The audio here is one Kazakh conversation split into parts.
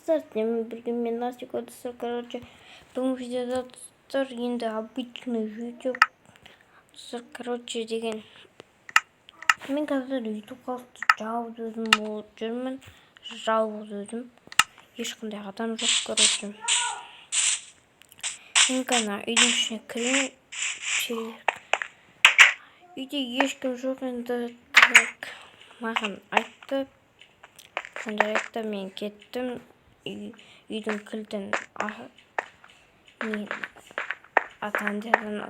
Достар, сіздермен бірге мен, Насико. Достар, короче, бүгінгі видеода, достар, енді обычный видео. Достар, короче, деген мен қазір Ютуб хаусты жалғыз өзім болып жүрмін, жалғыз өзім, ешқандай адам жоқ. Короче, мен ғана үйдің ішіне кірейін, үйде ешкім жоқ. Енді так, маған айтты, Санжар айтты, мен кеттім. Үйдің кілтін не ата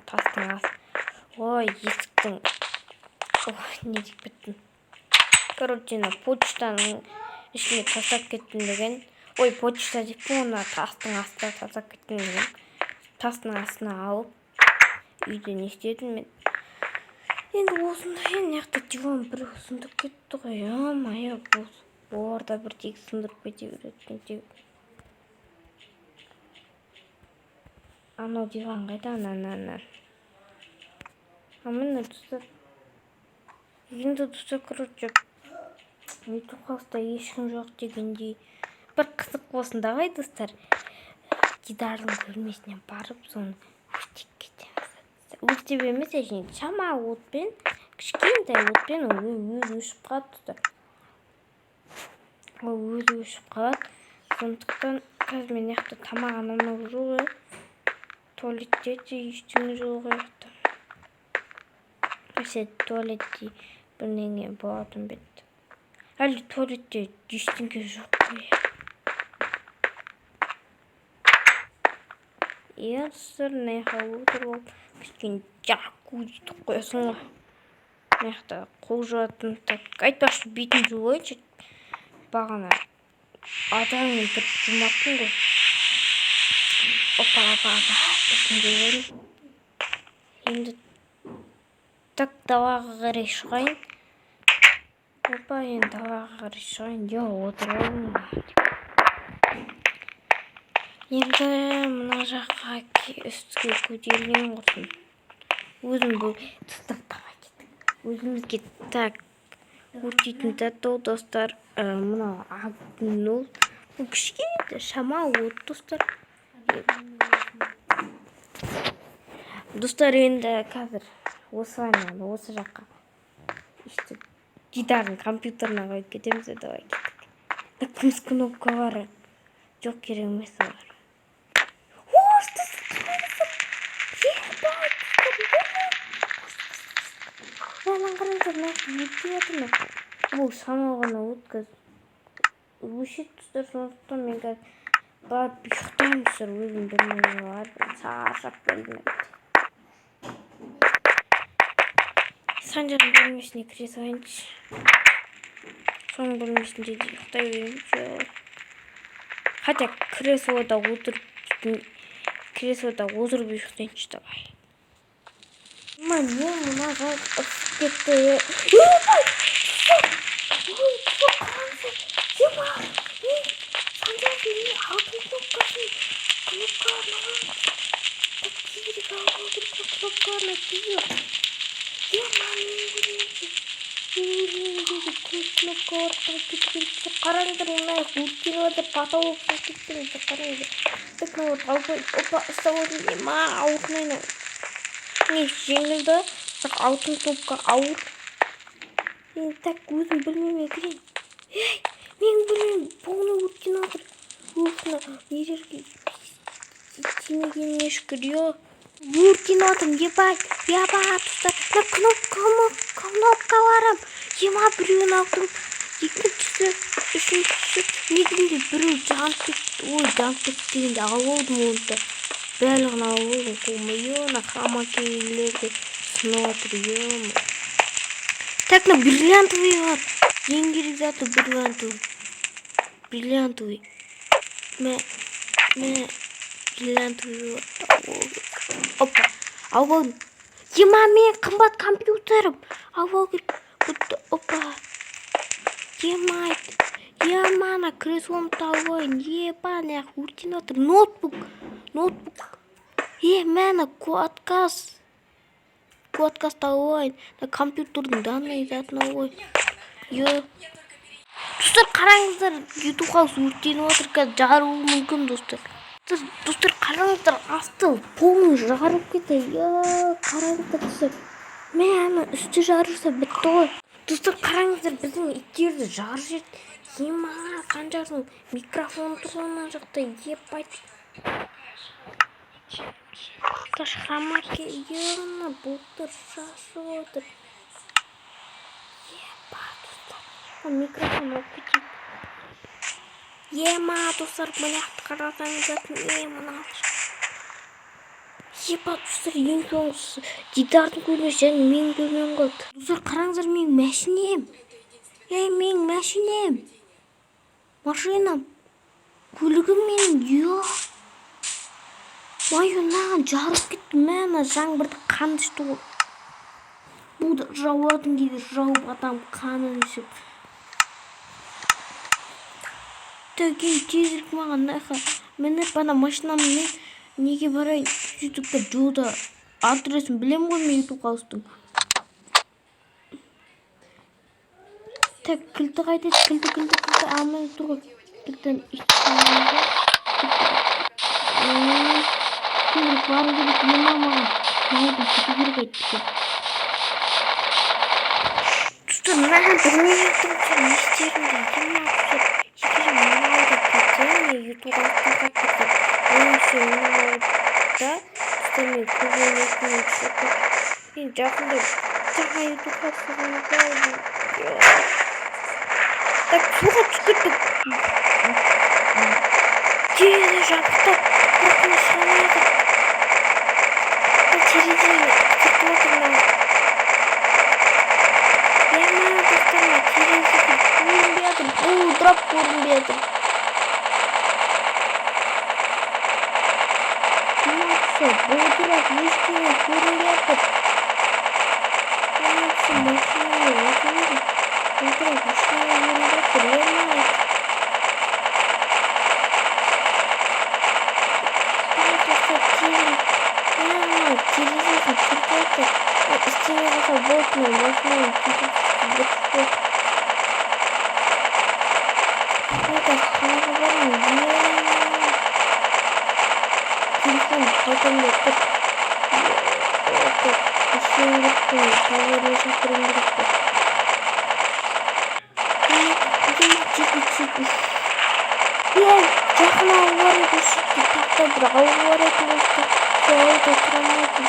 тастың ой, есіктің, ой, не деп кеттім. Короче, ана почтаның ішіне тастап кеттім деген. Ой, почта деппін, оны тастың астына тастап кеттім деген. Тастың астына алып, үйде не істедім мен енді? Осындай. Мына жақта диван біреу сындырып кетті ғой. Е-мое, бұл олар да бір тек сындырып кете береді екен. Анау диван қайда? Ана, ана, ана, а, міне, достар. Енді, достар, короче, Ютуб хауста ешкім жоқ дегендей, бір қызық болсын. Давай, достар, Дидардың бөлмесіне барып, соны өртеп кетеміз. Өртеп емес, әшейін шама отпен, кішкентай отпен. Ол өзі өшіп қалады, достар, ол өзі өшіп қалады. Сондықтан қазір мен мына жақта тамақ, анау жоқ, иә. Туалетте де ештеңе жоқ. Жақта вообще туалетте бірдеңе болатын ба еді? Әлде туалетте ештеңе жоқ қой? Иә, достар, мына жаққа отырып алып, кішкене джакузи қоясың ғой. Мына жақта қол жуатын. Так, айтпақшы, бетін жуып алайыншы, бағана адаммен тұрып жумаппын ғой. Опа, опа, опа, бетін жуып алдым. Енді так, далаға қарай шығайын. Опа, енді далаға қарай шығайын. Жоқ, отырып алдым. Енді мына жаққа, үстіге көтерілейін құрсын. Өзім бұл, достар, давай, кеттік өзімізге. Так, өртейтін зат ол, достар, мынау огонь, бұл кішкентай шама от, достар. Достар, енді қазір осылай осы жаққа, өйстіп Дидардың компьютеріне қойып кетеміз де. Давай, кеттік. Күміс кнопкалары жоқ, керек емес олар. О, что? Ебать, мынаны қараңыздар, мына жақта өртеп жатыр. Бұл шамал ғана өткіз, өшеді, достар. Сондықтан мен қазір барып ұйықтаймын, достар. Өзім бөлмеме барып, шаршап келдім. Санжардың бөлмесіне кіре салайыншы, соның бөлмесінде де ұйықтай беремін. Жоқ, хотя креслода отырып, креслода отырып ұйықтайыншы. Давай. Ма, не, мына жақ ысып кетті. Ебать, ой, қараңыздар, ема, мен Санжардың не алтын кнопкасын, кнопкаларын аламын. Так, тезірек алып алу керек кнопкаларын. Тезірек. Ема, менің бөлмемде, менің бөлмемдегі күміс кнопкаларды тауып кету керек. Қараңдар, мына өртеніп жатыр, потолок болып кеткен. Қараңдар. Так, мына алып, опа, ұстап алдым. Ема, ауыр мынау. Не, жеңіл да, бірақ алтын кнопка ауыр. Енді так, өзім бөлмеме кірейін. Ей, менің бөлмем полный өртеніп жатыр. Уф, мына не жерге тимегеніне шүкір. Е, өртеніп жатырмын. Ебать, ебать, достар, мына кнопкаларым. Ема, біреуін алдым, екіншісі, үшіншісі. Не дегенде, біреу жанып кетті. Ой, жанып кетті дегенде, алып алдым оны да, барлығын алып алдым қолыма. Е, мына хамакейлер де сынып жатыр. Е, так, мына бриллиантовый бар, ең керек заты бриллиантовый, бриллиантовый. Мә, мә, бриллиантовый. Опа, алып алдым. Ема, мен қымбат компьютерім, алып алу керек. Опа, емайт, ема, ана кресломды алып алайын. Еба, мына жақ өртеніп жатыр. Ноутбук, ноутбук. Е, мә, ана отказ, отказды алып алайын. Мына компьютердің данный затын алып алайын. Е. Достар, қараңыздар, YouTube House өртеніп жатыр, қазір жарылуы мүмкін, достар. Достар, қараңыздар, асты полный жарылып кетті. Я, қараңыздар, достар. Мә, ана үсті жарылса бітті ғой. Достар, қараңыздар, біздің иттерді жарып жіберді. Ема, Қанжардың микрофоны тұр ғой мына жақта, ебать. Хромаке, ема, бұлттар шашып отыр. Еба, достар. Микрофон алып кетейік. Ема, достар, мына жақты қарасаңыздар, е, мына. Еба, достар, ең соңғысы Дидардың бөлмесі және менің бөлмем қалды. Достар, қараңыздар, менің мәшинем. Ей, менің мәшинем. Машинам. Көлігім менің, ё. Маю, мынаған жарылып кетті. Мә, ана жаңбырды қанды ішті ғой. Бұл да жауатын кезде жауып адам қанын ішіп. Тәкен тезірек маған мына мініп ана машинаммен неге барайын, сөйтіп бір жолда адресін білемін ғой мен YouTube House-тың. Так, кілті қайда еді? Кілті, кілті, кілті. А, міне тұр ғой. Кілттен тезірек бару керек, ема маған. Маған кету керек әйтпесе. Достар, мынаған білмей жатырмын, не істерімді. Ема, достар, екінші мына ауылда кетсем, мен YouTube House-тан қалып кетсем. Немесе мына ауылда, достар, мен көп ойнайтын мен жақында жаңа YouTube House соғамын. Так, суға түсіп кеттік. Терезе жабықтап, бірақ мен шыға алмай жатырмын. Терезені түртіп отыр мынау. Ема, достар, мына терезе көрінбей жатыр, бұлдырап көрінбей жатыр. Ема, достар, бұлдырап ештеңе көрінбей жатыр. Ема, достар, машинамен отырмын. Бұлдырап ештеңе көрінбей жатыр. Ема, достар, тезірек. Ема, терезесін түртіп жатыр. Істемей қалса болды, мен машинамен кетіп бітіп болды. Мен қазір қалаға барамын. Ема, телефон қалтамда тұр. Не істеуім керек пе? Пожарный шақыруым керек пе? Ема, жерге түсіп. Ей, жақын ауыл бар еді осы жерде, тағы да бір ауыл бар еді осы. Сол ауылда тұра алмайтын.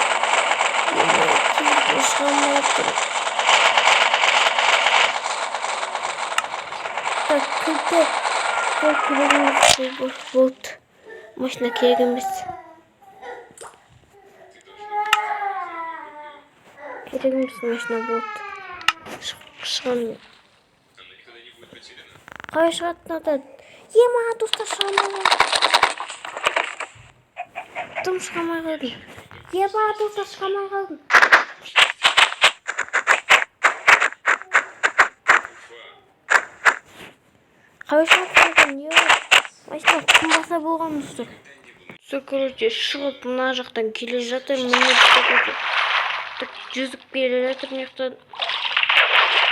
Ема, тезірек шыға алмай жатырмын. Так, кілті. Бұл керек емес, бұл болды. Машина керек емес. Керек емес машина болды. Шығамын. Қалай шығады мынадан? Ема, достар, шыға алмай қалдым. Тым шыға алмай қалдым. Еба, достар, шыға алмай қалдым. Қалай шығады мынадан? Е, машина қымбаса болған, достар. Достар, короче, шығып мына жақтан келе жатырмын. Міне, короче, так, жүзіп келе жатыр мына жақтан.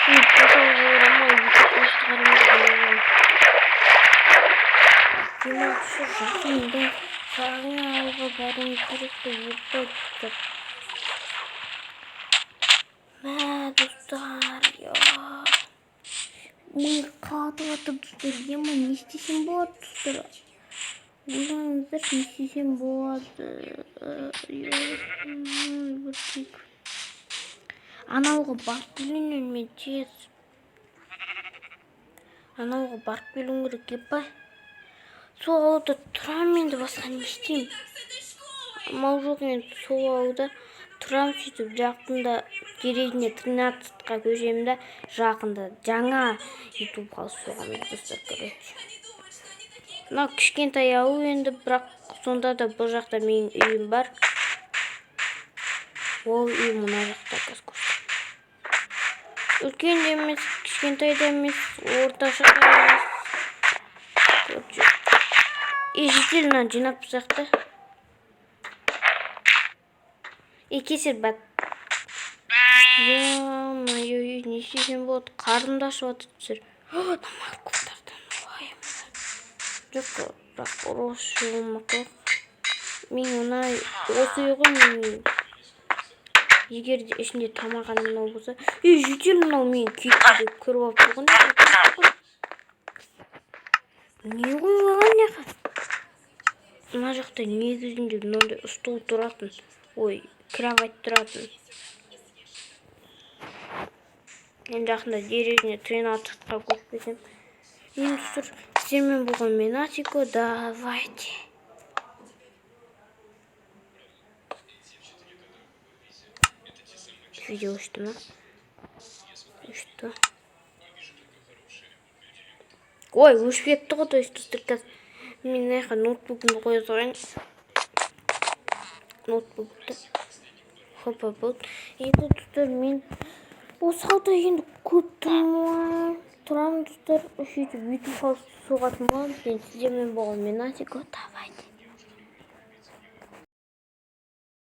Мен порталға барамын, YouTube House-ты қараңыздар. Ема, достар, жақында жаңа ауылға баруым керек пе? Ебать, достар. Мә, достар, я. Ми қатып жатыр, достар. Ема, не істесем болады, достар? Ойлаңыздаршы, не істесем болады? Анауға барып келейін мен тез. Анауға барып келуім керек, епа. Сол ауылда тұрамын енді, басқа не істеймін? Амал жоқ, енді сол ауылда тұрамын сөйтіп. Жақында деревня 13-қа көшемін да, жақында жаңа YouTube House соғамын, достар, короче. Мынау кішкентай ауыл енді, бірақ сонда да бұл жақта менің үйім бар. Ол үй мына жақта, қазір көрсетемін. Үлкен де емес, кішкентай да емес, орташа да емес. Короче, и житель мынаны жинап тастайық та. И кесір бат. Ё-моё, не істесем болады? Қарным да ашып жатыр, достар. Мына морковьтардан жоқ, бірақ осы морковь мен мына осы үй ғой мен. Егер де ішінде тамақ, анау мынау болса. Ей, житель, мынау мені кетті деп кіріп алып тұрған. Не қойып алған мына жаққа? Мына жақта негізінде мынандай стол тұратын, ой, кровать тұратын. Мен жақында деревня 13-қа көшіп кетемін енді. Достар, сіздермен болған мен, Атико. Давайте. Видео өшті ма? Өшті. Ой, өшіп кетті ғой. То есть, достар, қазір мен мына жаққа ноутбугымды қоя салайын, ноутбукты. Хопа, болды. Енді, достар, мен осы қалта енді көп тұрамын, достар. Сөйтіп, бүйтіп соғатын боламыз. Енді сіздермен болған мен, Атико. Давайте.